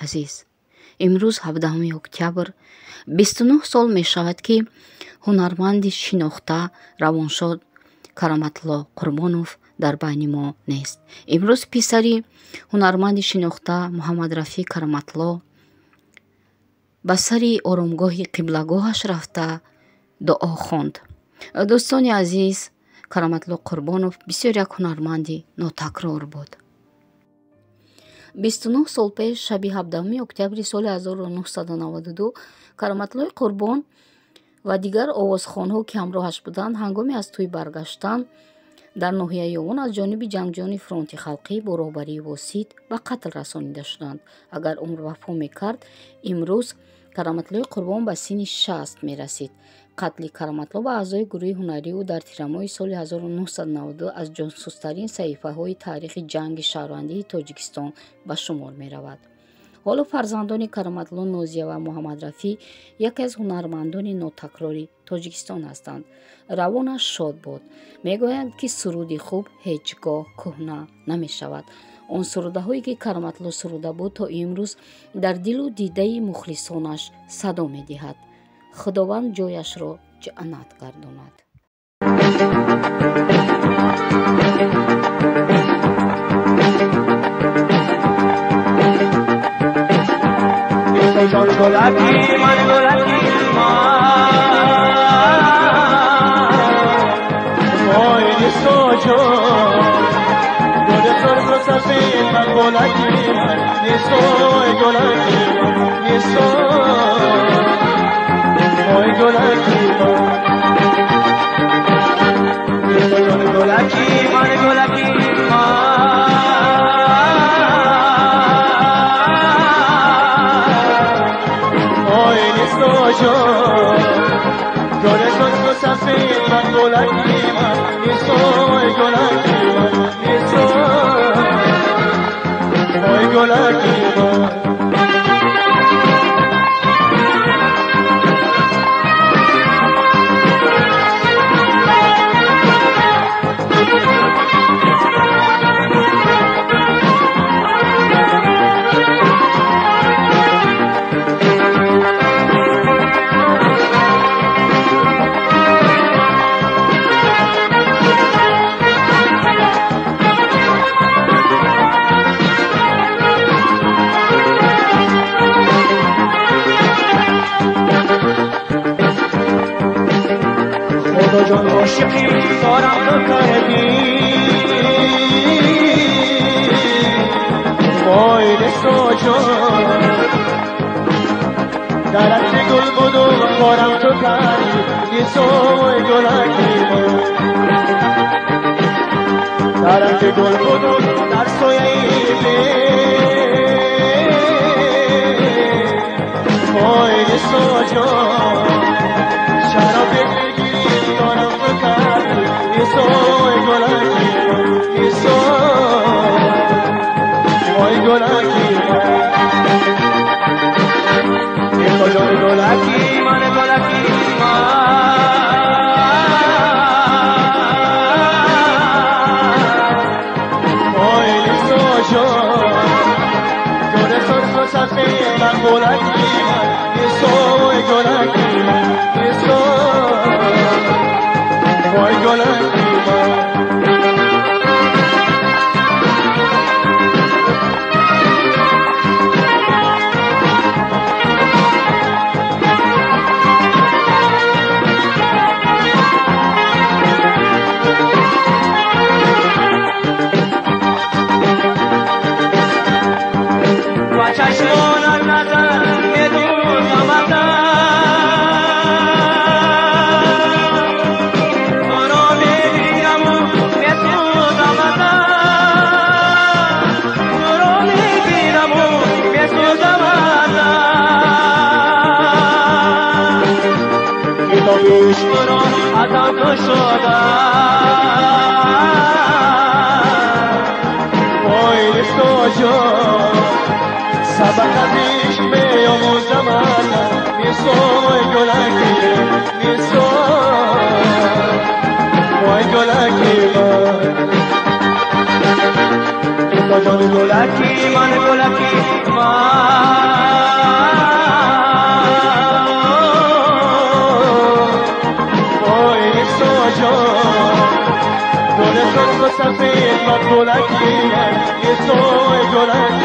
Азиз, имрӯз 17 октябр 29 сол мешавад, ки ҳунарманди шинохта равоншод Кароматулло Қурбонов дар байни мо нест. Имрӯз писари ҳунарманди шинохта Муҳаммадрафиъ Кароматулло ба сари оромгоҳи қиблагоҳаш рафта дуо хонд. Дӯстони азиз, Кароматулло Қурбонов бисёр як ҳунарманди нотакрор буд. 29 сол пеш, шаби 17 октябри соли 1992, Кароматуллои Қурбон ва дигар овозхонҳо, ки ҳамроҳаш буданд, ҳангоми аз тӯй баргаштан дар ноҳияи Ёвон аз ҷониби ҷангҷӯёни фронти халқӣ бо роҳбарии Восит ба қатл расонида шуданд. Агар умр вафо мекард, имрӯз Кароматуллои Қурбон ба синни 60 мерасид. Қатли Кароматулло ва аъзои гурӯҳи ҳунарии ӯ дар тирамоҳи соли 1992 аз ҷонсӯзтарин саҳифаҳои таърихи ҷанги шаҳрвандии Тоҷикистон ба шумор меравад. Ҳоло фарзандони Кароматулло Нозия ва Муҳаммадрафиъ яке аз ҳунармандони нотакрори Тоҷикистон ҳастанд. Равонаш шод буд. Мегӯянд, ки суруди хуб ҳеҷ гоҳ кӯҳна намешавад. Он сурудаҳое, ки Кароматулло суруда буд, то имрӯз дар дилу дидаи мухлисонаш садо медиҳад. Худованд ҷояшро ҷаннат гардонад. جان گلکی من گلکی من وای نسا جان گل سرخ و سفید من گلکی من نسای گلکی من نسا وای گلکی من نسا جان گلکی من گلکی من گل سرخ و سفید من گلکی من نسای گلکی من نسای وای گلکی من. جان عاشقی دارم تو کردی وای نسا جان درخت گل بود و خارم تو کردی نسای گلکی من درخت گل بود و در سایه وای نسا جان شراب نسای گلکی من نسای وای گلکی من نسا جان گلکی من گلکی من وای نسا جان گل سرخ و سفید من گلکی من نسای گلکی من نسای وای گلکی من. و چشمانت نظر میدوزم وای نسا جان سبق پیش می‌آموزم نسای گلکی نسای وای گلکی من نسا جان گلکی من گلکی من. سفید مقبولکی من، نسای گلکی.